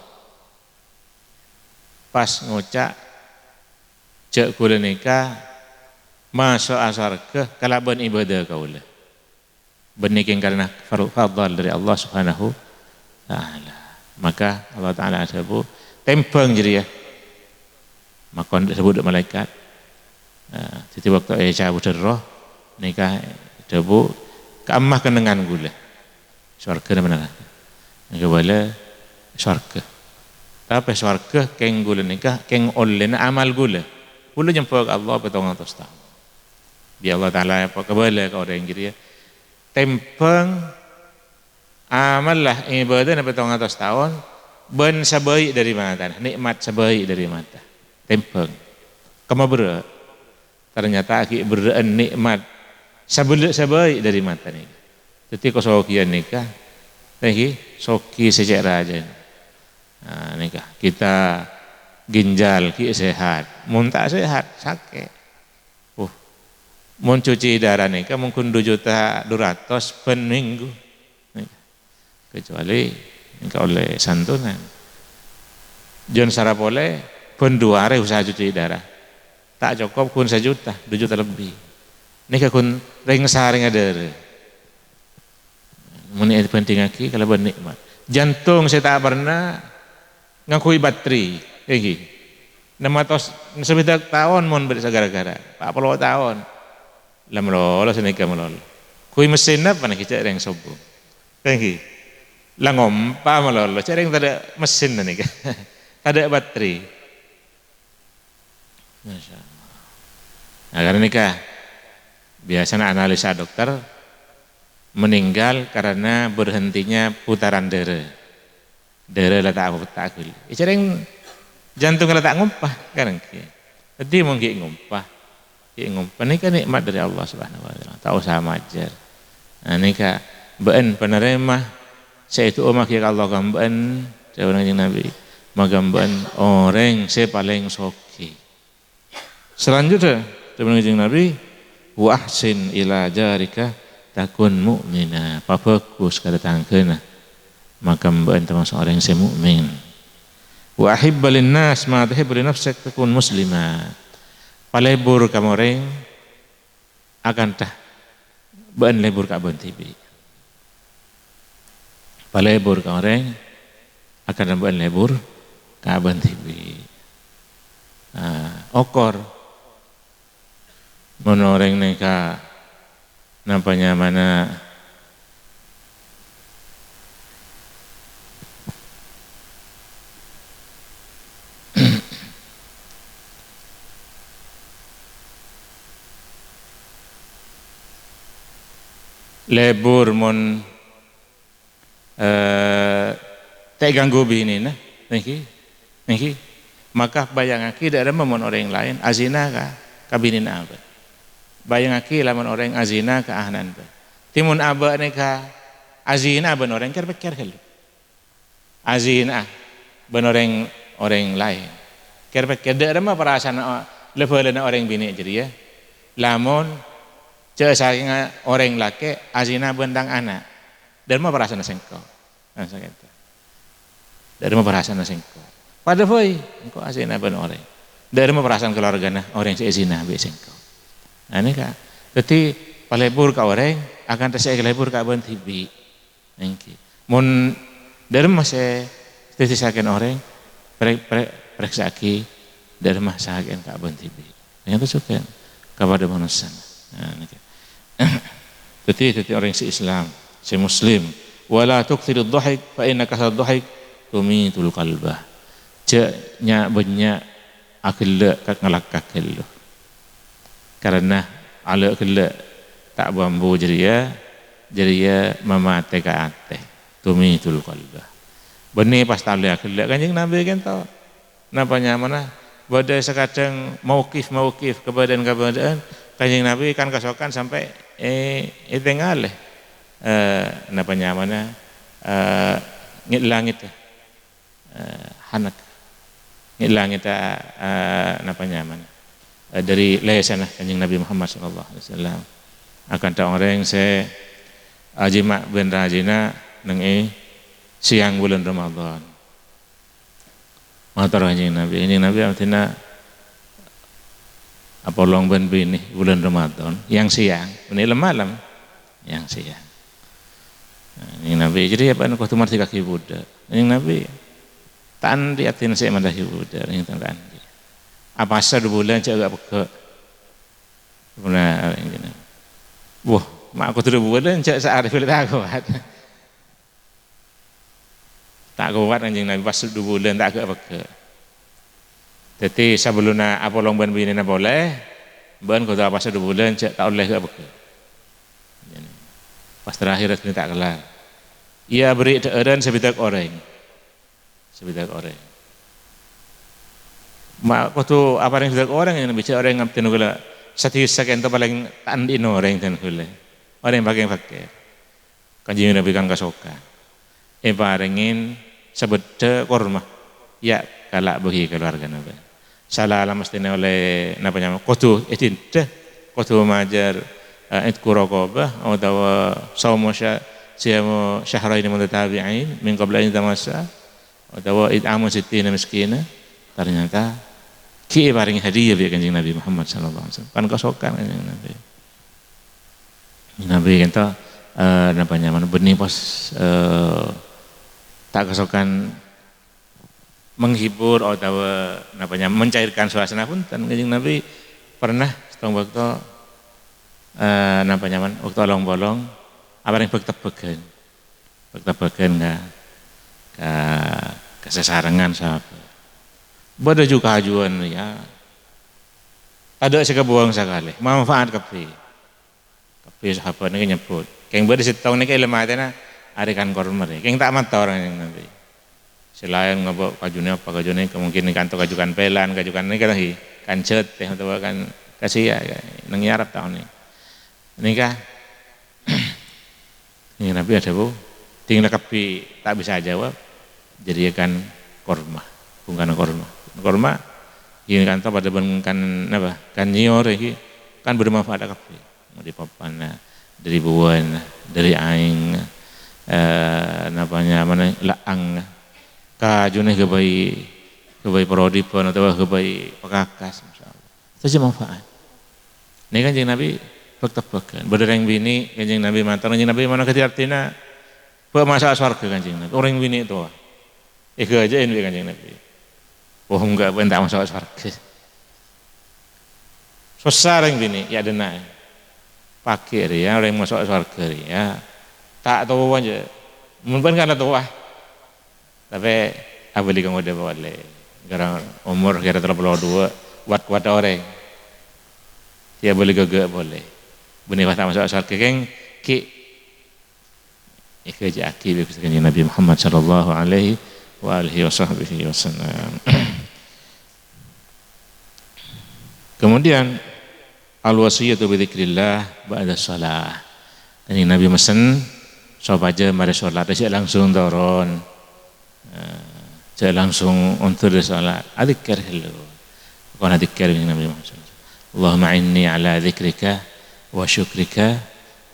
pas ngoca', "Jhâ' ghulâ nèka maso'a sowarghâ kalabân ibadah kaulâ." Bânnè kèng karana far-, fadl dhâri Allah Subhanahu wa Ta'ala. Maka Allah Ta'ala adhâbu, "Tèmbhâng jârèya." Makon adhâbu dâ' malaèkat. Nah, dhâddhi, bâkto ècabudhâ roh, nèka adhâbu, "Ka'emma kennengngan ghulâ?" "Sowarghâ, napa nèka?" "Nèka bâlâ sowarghâ. Tapè sowarghâ kèng ghulâ nèka, kèng ollèna amal ghulâ. Ghulâ nyembhâ ka Allah pèttong atos taon." Bi' Allah Ta'ala èpakabâlâ ka orèng jârèya. Tèmbhâng amalla ibadana pèttong atos taon, bân sabâi' dhâri matana, nè'mat sabâi' dhâri mata. Tèmbhâng. Kemma berrâ'. Ternyata ghi' berrâ'ân nè'mat sabellâ' sabâi' dhâri mata nèka. Dhâddhi, kasoghiyân nèka, nèka ghi' soghi sè cè' rajâna. Nah, nèka, kita ginjal ghi' sehat. Mon ta' sehat, sakè'. Uh, mon cuci darah nèka mungkin dua juta dua ratus bân minggu. Nèka. Kecuali nèka ollè santunan. Jhân sara polè bân dua arè usaha cuci darah. Ta' cokop ghun sajuta, dua juta lebbi. Nèka ghun rèng-sarèngnga dârâ. Mon èbhândhingngaghi kalabân nè'mat. Jantong sè ta' pernah ngangghuy batri, èngghi. Ennem atos sabidhâk taon mon bâdâ saghârâ-ghârâ, pa' polo taon. La malolo sanèka malolo. Ghuy mesin napa nèka cè' rèng sobbhu? Èngghi. La ngompa malolo, cè' rèng tadâ' mesin nèka. Tadâ' batri. Masya Allah. Nah, karena nèka biasanya analisa dokter meninggal karena berhentinya putaran darah. Darah la ta', ta' ghuli. Ècarèng jantung la ta' ngompa, kan èngghi. Dhâddhi mon ghi' ngompa, ghi' ngompa. Nèka nè'mat dhâri Allah Subhanahu wa Ta'ala. Ta' osa majâr. Nah, nèka bâ'na panarèma sè èdu'âaghi ka Allah ka bâ'na, dhâbuna Kanjeng Nabi, "Maka bâ'na orèng sè palèng soghi." Selanjutnya, dhâbuna Kanjeng Nabi, "Wa ahsin ila jarika takun mu'mina." Pabhâghus ka tatangghâna, maka bâ'na tamaso' orèng sè mu'min. "Wa ahibba linnas ma tuhibbu li nafsik takun muslima." Palebur ka orèng akantha bâ'na lebur ka bâ'na dhibi'. Palebur ka orèng, akantha bâ'na lebur ka bâ'na dhibi'. Nah, okor. Mon orèng nèka napa nyamana, Lebur mon, eh, ta' èganggu binèna, nènggi, nènggi. Maka bâjângaghi dâ' remma mon orèng laèn azina ka, ka binèna abâ'. Bâjângaghi lamon orèng azina ka ana'na abâ'. Dhâddhi mon abâ' nèka azina bân orèng, kèr-pèkkèr ghâllu. Azina'a bân orèng, orèng laèn. Kèr-pèkkèr dâ' remma parasaanna o-, la-bhâlâna orèng binè' jârèya. Lamon jâ' sakènga orèng lakè' azina bân tang ana'. Dâ' remma parasaanna sèngko'? Nah, sakènga. Dâ' remma parasaanna sèngko'? Padâ bhâi, engko' azina bân orèng. Dâ' remma parasaan kalowargana orèng sè èzina bi' sèngko'? Nah, nèka. Dhâddhi, palebur ka orèng, akantha sè èkalebur ka bâ'na dhibi'. Èngghi. Mon dâ' remma sè dhâddhi sakèna orèng, pre-, pre-, parèksa'aghi dâ' remma sakèna ka bâ'na dhibi'. Ternyata juga kepada manossa. Nah, nèka. Dhâddhi, dhâddhi orèng sè Islam, sè Muslim. "Wa la tuktsirud dhahik, fa inna katsratud dhahik tumitul qalba." Jâ' nya'-, bânnya' aghellâ' ka-, ngalakak ghâllu. Karana alè' ghellâ' ta' bâ-ambu jârèya, jârèya mamatèka atè, tumitul qalba. Bânnè pas talè aghellâ' Kanjeng Nabi kènto. Napa nyamana? Bâdâ sakadhâng mauqif-mauqif, kabâdâ'ân-kabâdâ'ân, Kanjeng Nabi kan kasokan sampè', eh, ètengalè. Eh, napa nyamana? Eh, ngèt-langèt. Eh, hanak. Ngèt-langèt, eh, napa nyamana? Eh, dâri lèsanna Kanjeng Nabi Muhammad sallallahu alaihi wasallam. Akantha orèng sè ajimma' bân rajina neng è sèyang bulân Ramadan. Mator Kanjeng Nabi, Kanjeng Nabi abdhina apolong bân binè bulân Ramadan, yang sèyang, bânnè lem-malem, yang sèyang. Nah, Kanjeng Nabi, jârèya bâ'na kodhu mardhika'aghi budhâk. Kanjeng Nabi, ta' andi' abdhina sè mardhika'aghi budhâk, Kanjeng ta' andi'. Apowasa du bulân jâ' ghâ' pegghâ'. Benar, Kanjeng Nabi. Wah, ma' kodhu du bulân jâ' saarè bhâlâ ta' kowat. Ta' kowat Kanjeng Nabi pas du bulân ta' ghâ' pegghâ'. Dhâddhi, sabellunna apolong bân binèna polè, bâ'na kodhu apowasa du bulân, jâ' ta' ollè ghâ' pegghâ'. Pas terakhir ta' kellar. Iyâ, aberri' dhâ'ârân sabidhâk orèng. Sabidhâk orèng. Ma' kodhu aparèng sabidhâk orèng, Kanjeng Nabi, jâ' orèng abdhina ghulâ sadhisa kènto palèng ta' andi'na orèng dân ghulâ. Orèng pakèr-pakèr. Kanjeng Nabi kan kasokan. Èparèngè sabheddhâ korma. Yâ, kala' bâgi kalowargana bân. Sala la mesthèna ollè napa nyama? Kodhu èdinda, kodhu majâr, eh, itqu raqabah, otabâ shaumu sya-, siyamu syahraini mutatabi'ain min qabli an yatamassa, otabâ it'amu sittina miskina. Ternyata ghi' èparèngè hadiah bi' Kanjeng Nabi Muhammad sallallahu alaihi wasallam. Kan kasokan Kanjeng Nabi. Nabi kènto, eh, napa nyamana bânnè pos, eh, ta' kasokan menghibur otabâ napa nyam-, mencairkan suasana, bhunten. Kanjeng Nabi pernah sèttong bâkto, eh, napa nyamana, bâkto long-polong, aparèng bhâk-tebbhâghân. Bhâk-tebbhâghân ka, ka, ka sasarengngan sahabat. Bâdâ ju-kajuwân, yâ. Tadâ' sè kabuwâng sakalè, manfaat kabbhi. Kabbhi sahabat nèka nyebbhut. Kèng bâdâ sèttong nèka è lem atèna, arè kan korma rè. Kèng ta' mator Kanjeng Nabi. Sè laèn ngoba kajuna apa, kajuna nèka mungkin kanto kaju kan pèlan, kaju kan nèka lagi, kan jhâtè, otabâ kan kasèya, neng è Arab taon nèka. Nèka, Kanjeng Nabi adhâbu, "Ding la kabbhi ta' bisa ajâwâb, jârèya kan korma, bhungkana korma." Korma, iyâ kanto padâ bân kan, napa, kan nyior iki, kan bâdâ manfaat kabbhi. Dâri papanna, dâri buwâna, dâri aèng, eh, napa nyamana, la'ang, kajuna ghâbây, ghâbây parodipan otabâ ghâbây pakakas, masyaallah. Sadhâjâ manfaat. Nèka Kanjeng Nabi bhâk-tebbhâghân. Bâdâ rèng binè', Kanjeng Nabi mator, Kanjeng Nabi, "Managhâdhi abdhina bâ' maso'a sowarghâ, Kanjeng Nabi?" Orèng binè' towa. Èghâjâ'â bi' Kanjeng Nabi. "Oh, enggak, bâ'na ta' maso'a sowarghâ." Sossa rèng binè', yâ, dâna. Paghi' rèya, orèng maso'a sowarghâ rèya. Ta' towa jâ. Mon bâ'na kan la towa. Tapè abâli ka ngodâ polè. Gara' omor kèra tello polo duwâ', wat-kowat orèng. Iyâ abâli ghâghâ polè. Bânnè pas ta' maso'a sowarghâ, kèng ghi' èghâjâ'aghi bi' Ghustè Kanjeng Nabi Muhammad sallallahu alaihi wa alihi wa sahbihi wasallam. Kemudian, al-wasiyatu bi dzikrillah ba'da shalah. Kanjeng Nabi mesen sopajâ marè sholat jhâ' langsung toron. Eh, jhâ' langsung ondur dhâri sholat. Adzikkèr ghâllu. Pokokna adzikkèr Kanjeng Nabi Muhammad sallallahu alaihi wasallam. "Allahumma a'inni ala dzikrika wa syukrika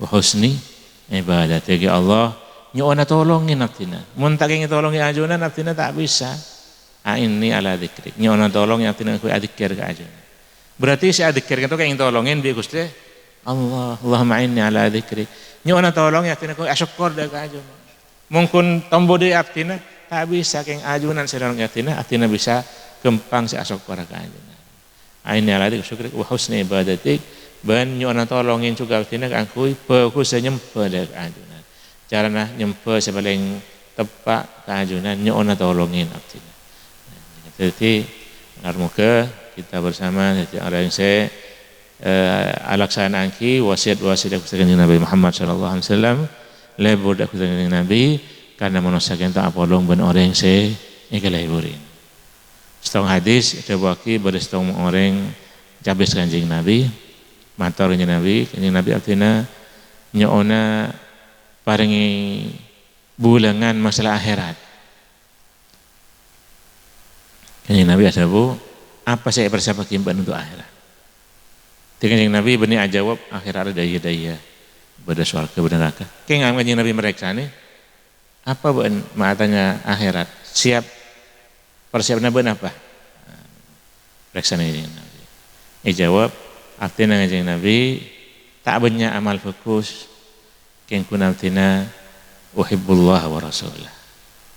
wa husni ibadatik." Ya Allah, nyo'ona tolongè abdhina. Mon ta' kèngèng tolongè ajunan, abdhina ta' bisa. "A'inni ala dzikrik." Nyo'ona tolongè abdhina kaangghuy adzikkèr ka ajunan. Berarti sè adzikkèr ka'dinto kèngèng tolongè bi' Ghustè Allah. "Allahumma a'inni ala dzikrik." Nyo'ona tolongè abdhina kaangghuy asokkor dhâ' ka ajunan. Mon ghun tombu dhâ' abdhina, ta' bisa kèng ajunan sè nolongè abdhina, abdhina bisa ghâmpang sè asokkora ka ajunan. "A'inni ala dzikrik wa syukrik wa husni ibadatik," bân nyo'ona tolongè jhughân abdhina kaangghuy bhâghussa nyembhâ dhâ' ka ajunan. Carana nyembhâ sè palèng teppa' ka ajunan nyo'ona tolongè abdhina. Dhâddhi, moghâ kita bersama dhâddhi orèng sè, eh, alaksana'aghi wasiyat-wasiyat Ghustè Kanjeng Nabi Muhammad sallallahu alaihi wasallam, lebur dhâ' Ghustè Kanjeng Nabi, karna manossa ka'dinto apolong bân orèng sè èkaleburi. Sèttong hadis èdhâbuwâghi bâdâ sèttong orèng cabis Kanjeng Nabi, mator Kanjeng Nabi, "Kanjeng Nabi, abdhina nyo'ona parèngè bulângan masalah akhèrat." Kanjeng Nabi adhâbu, "Apa sè èparsiappaghi bâ'na untuk akhèrat?" Dhâddhi Kanjeng Nabi bânnè ajâwâb, "Akhèrat rèya dâ' iyâ, dâ' iyâ. Bâdâ sowarghâ, bâdâ naraka." Kèng Kanjeng Nabi marèksanè, "Apa bâ'na ma' atanya akhèrat? Siap, parsiapanna bâ'na apa?" Parèksanè Kanjeng Nabi. Èjâwâb, "Abdhina Kanjeng Nabi ta' bânnya' amal bhâghus, kèng ghun abdhina uhibbullah wa rasulah."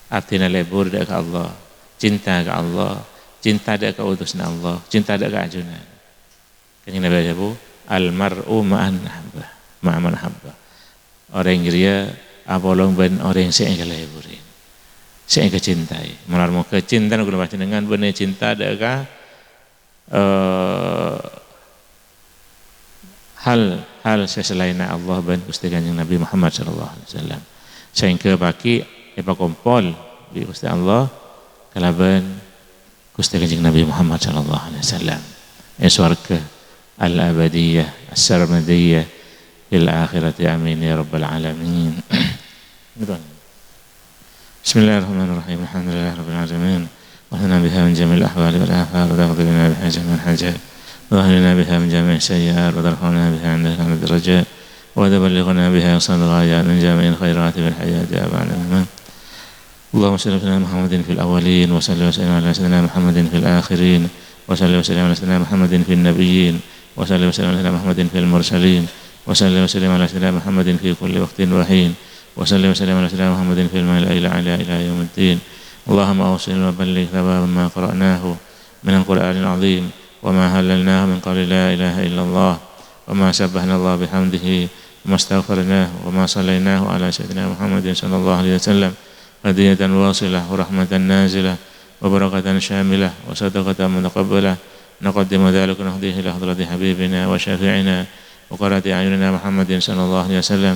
Abdhina lebur dhâ' ka Allah, cinta ka Allah, cinta dhâ' ka utusanna Allah, cinta dhâ' ka ajunan. Kanjeng Nabi adhâbu, "Al mar'u ma'a man ahabba, ma'a man ahabba." Orèng jârèya apolong bân orèng sè èkaleburi, sè èkacintai. Malar moghâ cintana kaulâ panjhennengngan bânnè cinta dhâ' ka, eh, hal-hal sè salaènna Allah bân Ghustè Kanjeng Nabi Muhammad sallallahu alaihi wasallam. Saèngghâ paghi' èpakompol bi' Ghustè Allah kalabân Ghustè Kanjeng Nabi Muhammad sallallahu alaihi wasallam è sowarghâ al-abadiyyah as-sarmadiyyah fil akhirati. Amin ya rabbal alamin. Bismillahirrahmanirrahim. Alhamdulillahirabbil alamin. Wahdina biha min jami'il ahwali wal afat, wa taqdi lana biha jami'al hajat, wa ahilna biha min jami'is sayyi'at, wa tarfa'na biha 'indaka a'la darajat, wa tuballighuna biha aqsal ghayat min jami'il khairati fil hayati wa ba'dal mamat. اللهم صل على سيدنا محمد في الأولين، وصل وسلم على سيدنا محمد في الآخرين، وصل وسلم على سيدنا محمد في النبيين، وصل وسلم على سيدنا محمد في المرسلين، وصل وسلم على سيدنا محمد في كل وقت وحين، وصل وسلم على سيدنا محمد في الملأ الأعلى إلى يوم الدين. اللهم أوصل وبلغ ثواب ما قرأناه من القرآن العظيم، وما هللناه من قول لا إله إلا الله، وما سبحنا الله بحمده، وما استغفرناه، وما صليناه على سيدنا محمد صلى الله عليه وسلم، هدية واصلة ورحمة نازلة وبركة شاملة وصدقة متقبلة، نقدم ذلك ونهديه إلى حضرة حبيبنا وشفيعنا وقرة أعيننا محمد صلى الله عليه وسلم،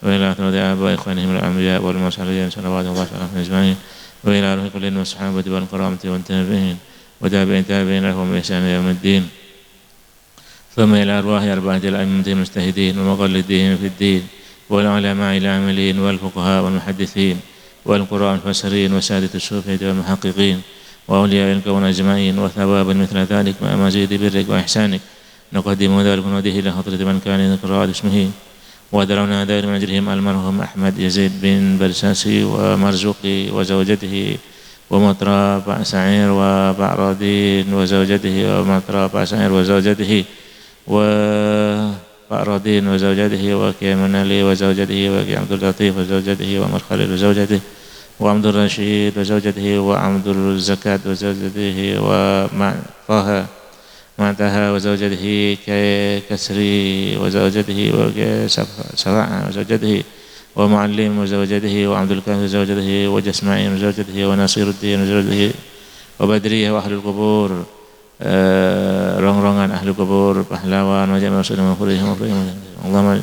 وإلى حضرة آباء إخوانهم الأنبياء والمرسلين صلوات الله تعالى عليهم أجمعين، وإلى روح كل من الصحابة والكرامة والتابعين وتابع التابعين لهم بإحسان إلى يوم الدين. ثم إلى أرواح أربعة الأئمة المجتهدين ومقلديهم في الدين، والعلماء العاملين، والفقهاء والمحدثين، والقراء المفسرين، والسادة الصوفية والمحققين، وأولياء الكون أجمعين، وثوابا مثل ذلك مع مزيد برك وإحسانك. نقدم ذلك ونهديه إلى حضرة من كان يذكر اسمه، وطلبنا ذلك من أجلهم المرحوم أحمد يزيد بن برساسي ومرزوقي وزوجته، ومطرب سعير وبعرادين وزوجته، ومطرب سعير وزوجته، وبعرادين وزوجته، وكي منالي وزوجته، وكي عبد اللطيف وزوجته، وعمر خليل وزوجته، وعبد الرشيد وزوجته، وعبد الزكاة وزوجته، ومع طه مع طه وزوجته، كي كسري وزوجته، وكي سف-، سفاء وزوجته، ومعلم وزوجته، وعبد الكافي وزوجته، وجسماعي وزوجته، ونصير الدين وزوجته، وبدرية وأهل القبور، eh, rong-rongan ahli kubur, pahlawan, wa jami'i rasulihim wa furu'ihim wa furu'ihim. Allahumma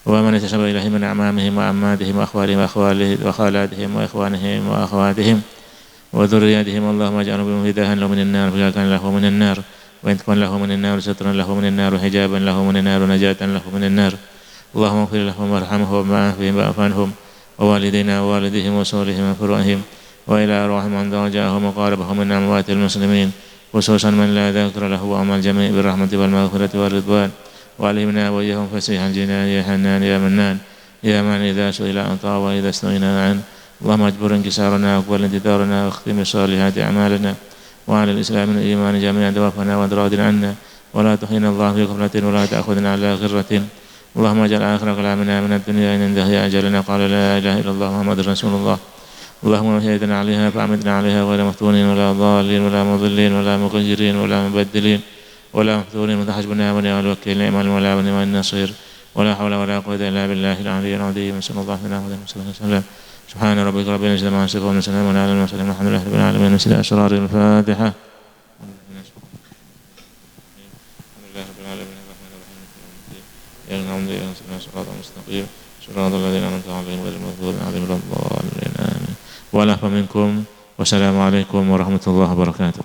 ومن انتسب إليهم من أعمامهم وعماتهم وأخوالهم وأخوال-، وخالاتهم وإخوانهم وأخواتهم وذرياتهم، اللهم اجعلهم بهم فداء لهم من النار، فكاكا لهم من النار، وعتقا لهم من النار، وسترا لهم من النار، وحجابا لهم من النار، ونجاة لهم من النار. اللهم اغفر لهم وارحمهم وعافهم واعف عنهم، ووالدينا ووالديهم وأصولهم وفروعهم، وإلى أرواح من رجاهم وقاربهم من أموات المسلمين، خصوصا من لا ذاكرة له، وعم الجميع بالرحمة والمغفرة والرضوان، وألهمنا وإياهم فسيح الجنان يا حنان يا منان، يا من إذا سئل أعطى وإذا استغنى أعان. اللهم اجبر انكسارنا واقبل انتظارنا واختم بالصالحات أعمالنا، وعلى الإسلام والإيمان جميعا توفنا وأنت راض عنا، ولا تحينا الله في غفلة ولا تأخذنا على غرة. اللهم اجعل آخر كلامنا من الدنيا إن انتهى أجلنا قال لا إله إلا الله محمد رسول الله. اللهم أحييتنا عليها فأمتنا عليها غير مفتونين ولا ضالين ولا مضلين ولا مغيرين ولا مبدلين ولا مفتونين، أنت حسبنا ونعم الوكيل، نعم المولى ونعم النصير، ولا حول ولا قوة إلا بالله العلي العظيم. صلى الله على محمد وعلى آله وصحبه وسلم. سبحان ربك رب العزة عما يصفون، وسلام على المرسلين، والحمد لله رب العالمين. بسم الله أسرار الفاتحة. الحمد لله رب العالمين، الرحمن الرحيم، مالك يوم الدين، إياك نعبد وإياك نستعين، اهدنا الصراط المستقيم، صراط الذين أنعمت عليهم غير المغضوب عليهم ولا الضالين، آمين. والعفو منكم، والسلام عليكم ورحمة الله وبركاته.